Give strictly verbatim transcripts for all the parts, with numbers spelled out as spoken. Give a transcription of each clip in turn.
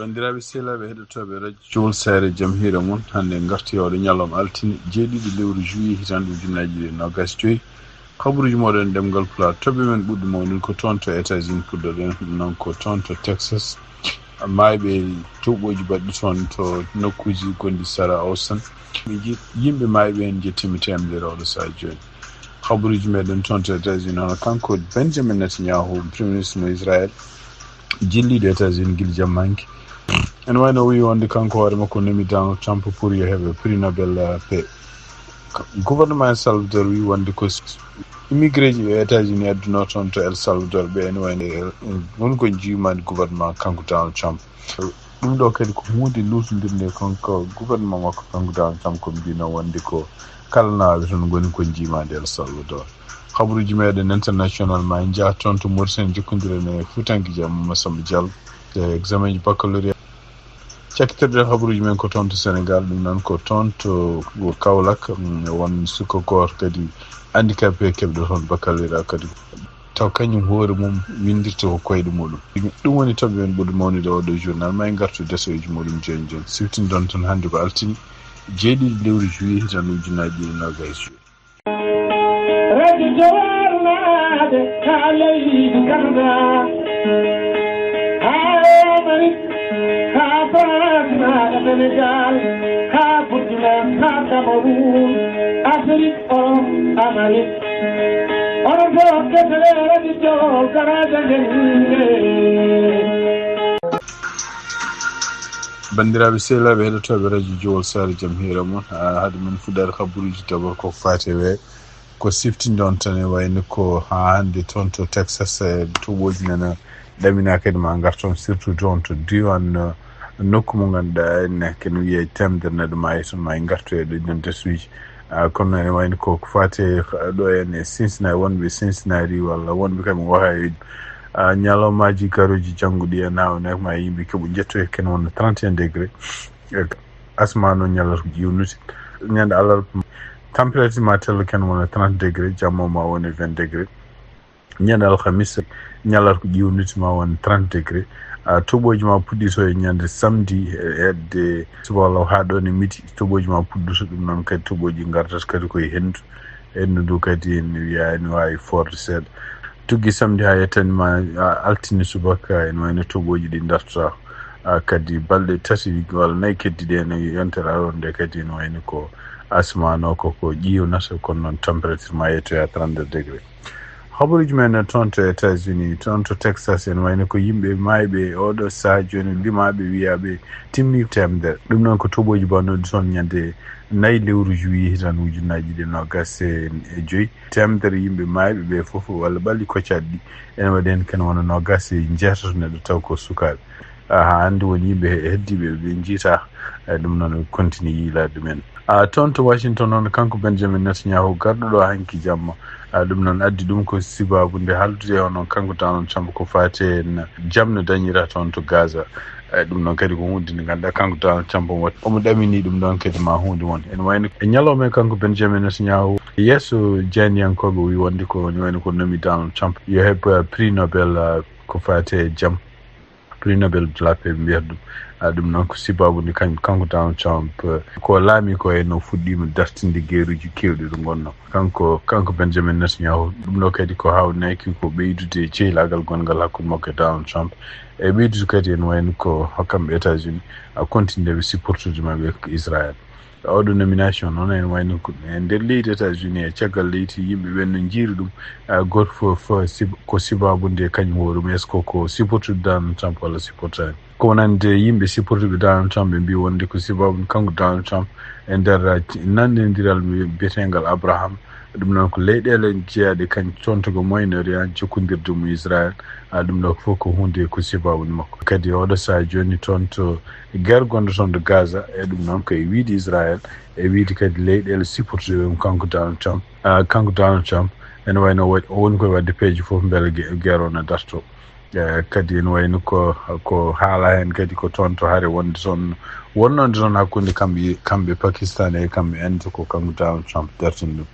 Banndiraaɓe sehilaaɓe heɗotooɓe radio Jowol Saare Jam hiira mon, hannde en ngarti e oɗo ñalawma altine, jeeɗiɗi lewru juillet, hitaande ujunnaji ɗiɗi e noogas joyi. Kabaruuji mooɗon e ɗemngal Pulaar. Toɓɓe men ɓurɗe mawnude ko toon to États-Unis puɗɗoɗen, ɗum noon ko toon to Texas. Maayɓe toɓooji baɗɗi toon to nokkuuji gonɗi sara Austin. Ɓe nji-, yimɓe maayɓe heen njettiima teemedere oɗo sahaa jooni. Kabaruuji meɗen toon to États-Unis, hono kanko Benjamin Netanyahu, Premier Ministre mo Israël, jilliiɗo États-Unis gila jamma hanki. Ene wayno o wiyi wonde kanko hoore makko nomi Donald Trump pour yo heɓe prix Nobel, eh, paix. Gouvernement El Salvador wiyi wonde ko s-, immigré ji ɓe États-Unis adduno toon to El Salvador ɓe ene wayno, eh, woni ko jiimani gouvernement kanko Donald Trump. Ɗum ɗo kadi ko huunde luutondirnde kanko gouvernement makko kanko Donald Trump ko mbino wonde ko kala nawaaɓe toon ngoni ko jiimani El Salvador. Kabaruuji meɗen international ma en njaha toon to Mauritanie jokkondiren e Fuutanke Jam Massamba Diallo e examen ji baccalauréat. Cakkitorɗen habaruuji men ko toon to Sénégal, ɗum noon ko toon to Kaolack, mm, won suka gooto kadi handicapé keɓɗo toon baccalauréat kadi. Taw kañum hoore mum winndirta ko koyɗe muɗum. Ɗum woni toɓɓe men ɓurɗe mawnude oɗo journal. Ma en ngartu desoyeeji muɗum jooni jooni. Siftindon toon hannde ko altine, jeeɗiɗi lewru juillet, hitaande ujunnaji ɗiɗi e noogas e joyi. Radio Jowar naade haa leydi Canada, haa Amérique, haa France, haa Sénégal, haa Burkina, haa Cameroun, Afrique, Europe, Amérique. Onon fof kettore Radio Jowol, garaaji amen. Banndiraaɓe sehilaaɓe heɗotooɓe radio Jowol Saare Jam hiira mon, ah, hade men fuɗɗaade kabaruuji, d'abord ko faati e weeyo, ko siftinde on tan e wayno ko haa hannde toon to Texas, eh, toɓooji nana ɗamina kadi ma ngar toon, surtout toon to diiwaan, eh, nokku mo ngannduɗaa en, eh, kene wiyee teemedere neɗɗo maayi toon, ma en ngartu e ɗo ɗon desuuji. Ah, kono ene wayno ko, ko faati e ɗo en e Cincinnati, wonɓe Cincinnati walla wonɓe kam Ohio, ah, ñalawmaaji garooji janngo ɗi en, haa woni ma yimɓe keɓo njettoye kene wona trente et un degré. E asmaan o ñalawma ko ƴiwnude. Ñande alarba, température ma tello kene wona trente degré, jamma ma woni vingt degré. Ñande alhamis, ñalawma ko ƴiwnude ma won trente degré. Ah, toɓooji ma puɗɗito e ñande samedi, e hedde subaka law haa ɗo ne midi, toɓooji ma puɗɗito, ɗum noon kadi toɓooji ngartata kadi koye henndu. Henndu ndu kadi ene wiya ene waawi foorde seeɗa. Tuggi samedi haa yettani ma, ah, altine subaka, ene wayno toɓooji ɗi dartata. Ah, kadi balɗe tati walla nayi keddiɗe ene yontere alarba nde kadi ene wayno ko asmaan o ko, ko ƴiiwnata, kono noon température ma yettoya trente-deux degré. Habaruuji men toon to États-Unis, toon to Texas, ene wayno ko yimɓe maayɓe oɗo sahaa jooni limaaɓe wiyaaɓe timmi teemedere. Ɗum noon ko toɓooji bannooɗi toon ñande nayi lewru juillet hitaande ujunnaji ɗiɗi e noogas e joyi. Teemedere yimɓe maayɓe ɓe fof walla ɓalli koccaɗi ɗi ene waɗi heen kene wona noogas e jeetato neɗɗo taw ko sukaaɓe. Ah, haa hannde won yimɓe he-, heddiiɓe ɓe njiita, eh, ɗum noon ɓe continue yiilaade ɗumen. Ah, toon to Washington noon, kanko Benjamin Netanyahu, garɗo ɗo hanki jamma, ah, ɗum noon addi ɗum ko sibaabu nde haaldude e onon kanko Donald Trump ko faati e jam no dañira toon to Gaza. Eh, ɗum noon kadi ko huunde nde ngannduɗaa kanko Donald Trump omo waɗi, omo ɗamini ɗum ɗoon kadi ma huunde won. Ene wayno e ñalawma e kanko Benjamin Netanyahu, yeeso jaayndiyankooɓe o wi wonde ko, ene wayno ko nomi Donald Trump yo heɓ, eh, prix Nobel, eh, ko faati e jam. Prix Nobel de la Paix ɓe mbiyata ɗum. Ah, ɗum noon ko sibaabu nde kan-, kanko Donald Trump, eh, ko laami ko en o fuɗɗiima dartinde geeruuji keewɗi ɗo ngonnoo. Kanko, kanko Benjamin Netanyahu, ɗum ɗo kadi ko haawnaki ko ɓeydude cehlaagal gonngal hakkunde makko e Donald Trump. E ɓeydude kadi ene wayno ko kamɓe États-Unis a continue ɓe supportude maɓɓe ko Israël. Oɗo nomination noon ene wayno ko e nder leydi États-Unis e caggal leydi yimɓe ɓen no njiiri ɗum, ah, gooto fof, fof sib-, ko sibaabu nde kañum hoore mum, est-ce que ko supportude Donald Trump walla supportaani? Ko wonande yimɓe supportuɓe Donald Trump, ɓe mbii wonde ko sibaabu kanko Donald Trump e nder nanndindiral mbiyeteengal Abraham, ɗum noon ko leyɗeele jeyaaɗe kañ toon to ko Moyen-Orient, jokkondirde mum Israël, ah, ɗum ɗo fof ko huunde ko sibaabu makko. Kadi oɗo sahaa jooni toon to guerre gonɗo toon to Gaza, e ɗum noon ko e wiide Israël, e wiide kadi leyɗeele supportuɓe ɗum kanko Donald Trump. Ah, kanko Donald Trump ene wayno wa-, o woni koye waɗde peeje fof mbele ge-, guerre o na darto. Eh, kadi ene wayno ko, ko haala heen kadi ko toon to hare wonde toon, wonnode toon hakkunde kamɓe, kamɓe Pakistan e kamɓe Inde, ko kanko Donald Trump dartini ɗum.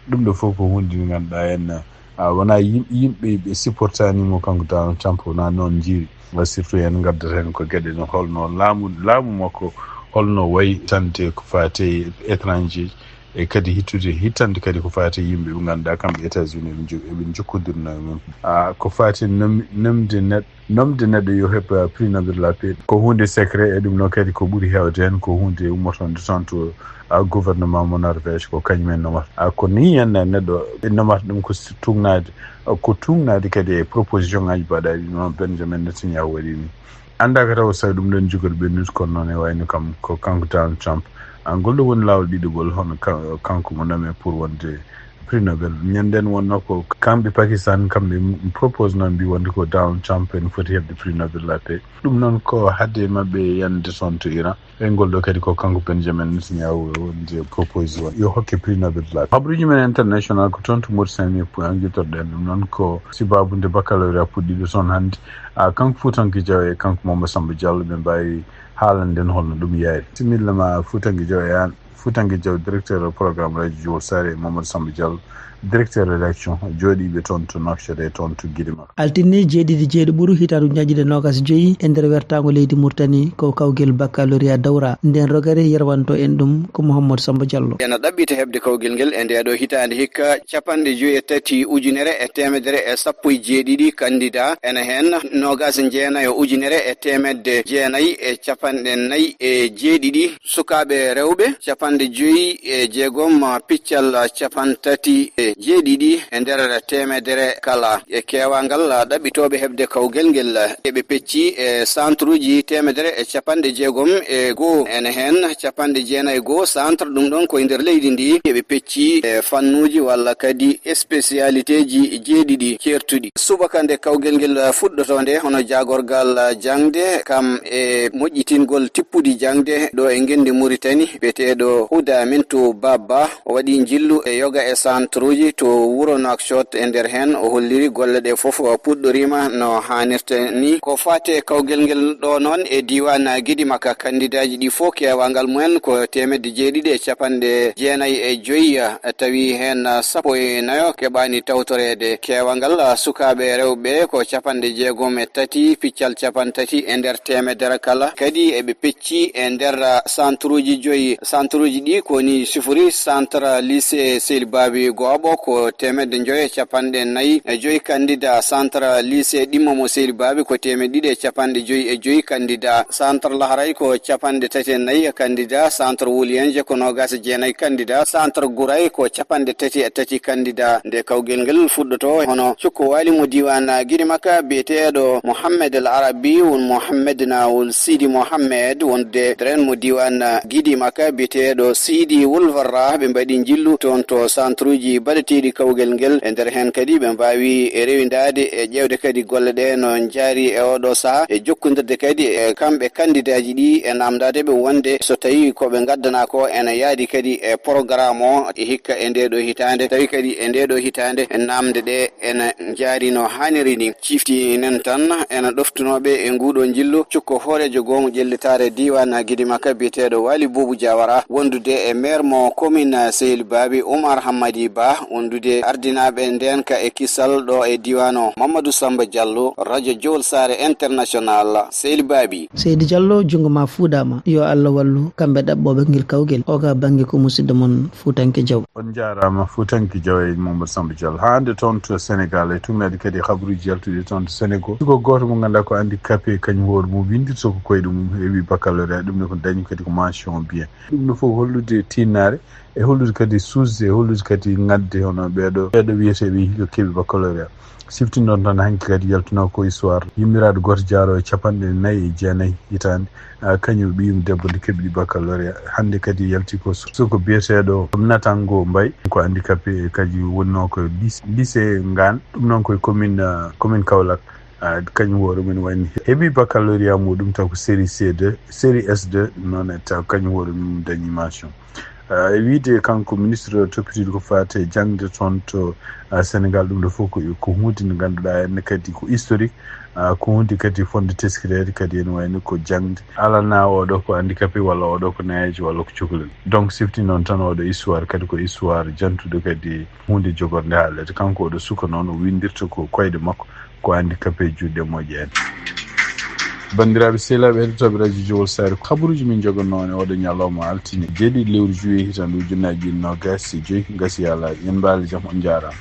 Ɗum ɗo fof ko huunde nde ngannduɗaa en, ah, wonaa yim-, yimɓe ɓe supportani mo kanko Donald Trump, wonaa noon njiiri. Wa surtout en ngaddat heen ko geɗe no holno laamu, laamu makko holno wayi tande ko faati e étranger e kadi hittude, hittande kadi ko faati e yimɓe ɓe ngannduɗaa kamɓe États-Unis eɓe njo-, eɓe njokkondirno e mum. Ah, ko faati e nom-, nomde neɗɗo, nomde neɗɗo yo heɓ, ah, prix Nobel de la paix. Ko huunde secret, e ɗum noon kadi ko ɓuri heewde heen ko huunde ummotonde toon to, ah, gouvernement mo Norvège, ko kañum en nomata. Ah, ko nii en neɗɗo e nomata ɗum ko s-, tuugnaade, ah, ko tuugnaade kadi e proposition ŋaaji baɗaaɗi no Benjamin Netanyahu waɗi ni. Anndaaka taw sawi ɗum ɗon jogori ɓennude, kono noon e wayno kam ko kanko Donald Trump. Ah, ngol ɗo woni laawol ɗiɗaɓol hono ka-, kanko mo name pour wonde prix Nobel. Ñanden wonno ko kamɓe Pakistan, kamɓe m-, propose noon mbi wonde ko Donald Trump en foti heɓde prix Nobel de la paix. Ɗum noon ko hadde maɓɓe yande toon to Iran. E ngol ɗo kadi ko kanko Benjamin Netanyahu wonde propose won yo hokke prix Nobel de la paix. Habruji men international ko toon to Mauritanie pu-, jottorɗen ɗum noon ko sibabu nde baccalauréat puɗɗiɗo toon hannde. Ah, kanko Fuutanke Jaw e kanko Mamadou Samba Diallo ɓe mbaawi haalanden holno ɗum yaari. Similla ma Fuutanke Jaw e an. Fuutanke Jaw, directeur programme radio Jowol Saare, e Mamadou Samba Diallo, directeur rédaction, jooɗiiɓe toon to Nouakchott e toon to Gidima. Altine jeeɗiɗi jeeɗiɓuru hitaande ujunnaji ɗiɗi e noogas e joyi e nder wertaango leydi Mauritanie ko kawgel baccalauréat dawra. Nden rogere yerwanto en ɗum ko Mouhamadou Samba Diallo. Ena ɗaɓɓita heɓde kawgel ngel e ndee ɗoo hitaande hikka capanɗe joyi e tati ujunere e teemedere e sappo e jeeɗiɗi candidat, ena heen noogas e jeenayo ujunere e teemedde jeenayi e capanɗe nayi e jeeɗiɗi, sukaaɓe rewɓe capanɗe joyi e jeegom, piccal capanɗe tati e jeeɗiɗi e nder teemedere kala. E keewaangal ɗaɓɓitooɓe heɓde kawgel ngel, eɓe pecci e centre uji teemedere e capanɗe jeegom e goo, ene heen capanɗe jeenayi e goo centre, ɗum ɗoon ko e nder leydi ndi, eɓe pecci e fannuuji walla kadi spécialité ji jeeɗiɗi ceertuɗi. Subaka nde kawgel ngel fuɗɗotoo nde, hono jaagorgal jaŋde kam e moƴƴitingol tippudi jaŋde ɗo e ngenndi Muritani, biyeteeɗo Huda Mintu Baba, o waɗi njillu e yoga e centre uji to wuro Nouakchott. E nder heen, o holliri golle ɗe fof puɗɗoriima no haanirta ni. Ko faati e kawgel ngel ɗo noon e diiwaan Gidimaka, kandidaaji ɗi fof keewaangal mumen ko teemedde jeeɗiɗi e capanɗe jeenayi e joyi, tawi heen sappo e nayo keɓaani tawtoreede. Keewaangal sukaaɓe rewɓe ko capanɗe jeegom e tati, piccal capanɗe tati e nder teemedere kala. Kadi eɓe pecci e nder centre uji joyi. Centre uji ɗi ko ni sifori: centre lycée Seydi Baabi Gooɓo ko teemedde njoyo e capanɗe nayi e joyi candidat, centre lycée Ɗimmo mo Seydi Baabi ko teemedde ɗiɗi e capanɗe joyi e joyi candidat, centre Laharay ko capanɗe tati e nayi candidat, centre Wuliyanje ko noogas e jeenayi candidat, centre Guray ko capanɗe tati e tati candidat. Nde kawgel ngel fuɗɗoto, hono cukko waali mo diiwaan Gidimaka biyeteeɗo Mohammed El Arabi won Mohammed na won Sidi Mohammed, wonde dren mo diiwaan Gidimaka biyeteeɗo Sidi Wul Farra, ɓe mbaɗi njillu toon to centre uji baɗeteeɗi kawgel ngel. E nder heen kadi ɓe mbaawi e rewindaade e ƴeewde kadi golle ɗe no njaari e oo ɗoo sahaa, e jokkondirde kadi e kamɓe kandidaaji ɗi, e naamndaade ɓe wonde so tawii ko ɓe ngaddanaa ko ena yaadi kadi e programme o e hikka e ndee ɗoo hitaande, tawi kadi e ndee ɗoo hitaande naamnde ɗe ena njaari no haaniri ni. Ciftinen tan, ena ɗoftunooɓe e nguu ɗoo njillu cukko hooreejo goomu ƴellitaare diiwaan Gidimaka biyeteeɗo Waali Buubu Jawara, wondude e maire mo commune Sehel Baabi, Oumar Hammadi Ba, wondude ardinaaɓe ndeenka e kisal ɗo e diiwaan o. Mamadou Samba Diallo, radio Jowol Saare International, Sehel Baabi. Seydi Diallo, junngo ma fuɗaama. Yo Allah wallu kamɓe ɗaɓɓooɓe ngel kawgel. O ga bannge ko musidɗo mon Fuutanke Jaw. On njaaraama, Fuutanke Jaw e Mamadou Samba Diallo. Haa hannde toon to Senegal, e tuumeede kadi e habaruuji yaltuɗi toon to Senegal. Suko gooto mo ngannduɗaa ko handicapé, kañum hoore mum winndirta ko koyɗe mum, heɓi baccalauréat, ɗum ne ko dañi kadi ko mention bien. Ɗum ne fof hollude tiinnaare, e hollude kadi suusde, e hollude kadi ŋadde hono ɓeeɗo, ɓeeɗo wiyeteeɓe hikka keɓi baccalauréat. Siftinɗon tan hanki kadi yaltunoo ko histoire. Yummiraaɗo gooto jaaroowo e capanɗe nayi e jeenayi hitaande, ah, kañum ɓiyum debbo nde keɓi baccalauréat. Hannde kadi yalti ko su-, suko biyeteeɗo Natango Mbaye, ko handicapé, kadi wonnoo ko lys-, lycée Ngaan, ɗum noon ko e commune, ah, commune Kaolack. Ah, kañum hoore mum wayni heɓi baccalauréat muɗum taw ko série C deux, série S deux, noon e taw kañum hoore mum dañi mention. Ah, e wiide kanko ministre toppitiiɗo ko faati e jaŋde toon to, ah, Senegal, ɗum ɗo fof ko, ko huunde nde ngannduɗaa enne kadi ko historique, ah, ko huunde kadi fotnde teskireede kadi ene wayno ko jaŋde alana oɗo ko handicapé walla oɗo ko nayeejo walla ko cukalel. Donc sifti noon tan oɗo histoire kadi ko histoire jantuɗo kadi huunde jogorde haalede. Kanko oɗo suka noon o winndirta ko koyɗe makko. Ko handicapé juutɗe moƴƴaani. Banndiraaɓe sehilaaɓe heɗotooɓe radio Jowol Saare, kabaruuji min njogonoo on e oɗo ñalawma altine jeeɗiɗi lewru juillet hitaande ujunnaji ɗiɗi nogas e joyi. Gasi yaa laaɓi, en mbaali jam, on njaaraama.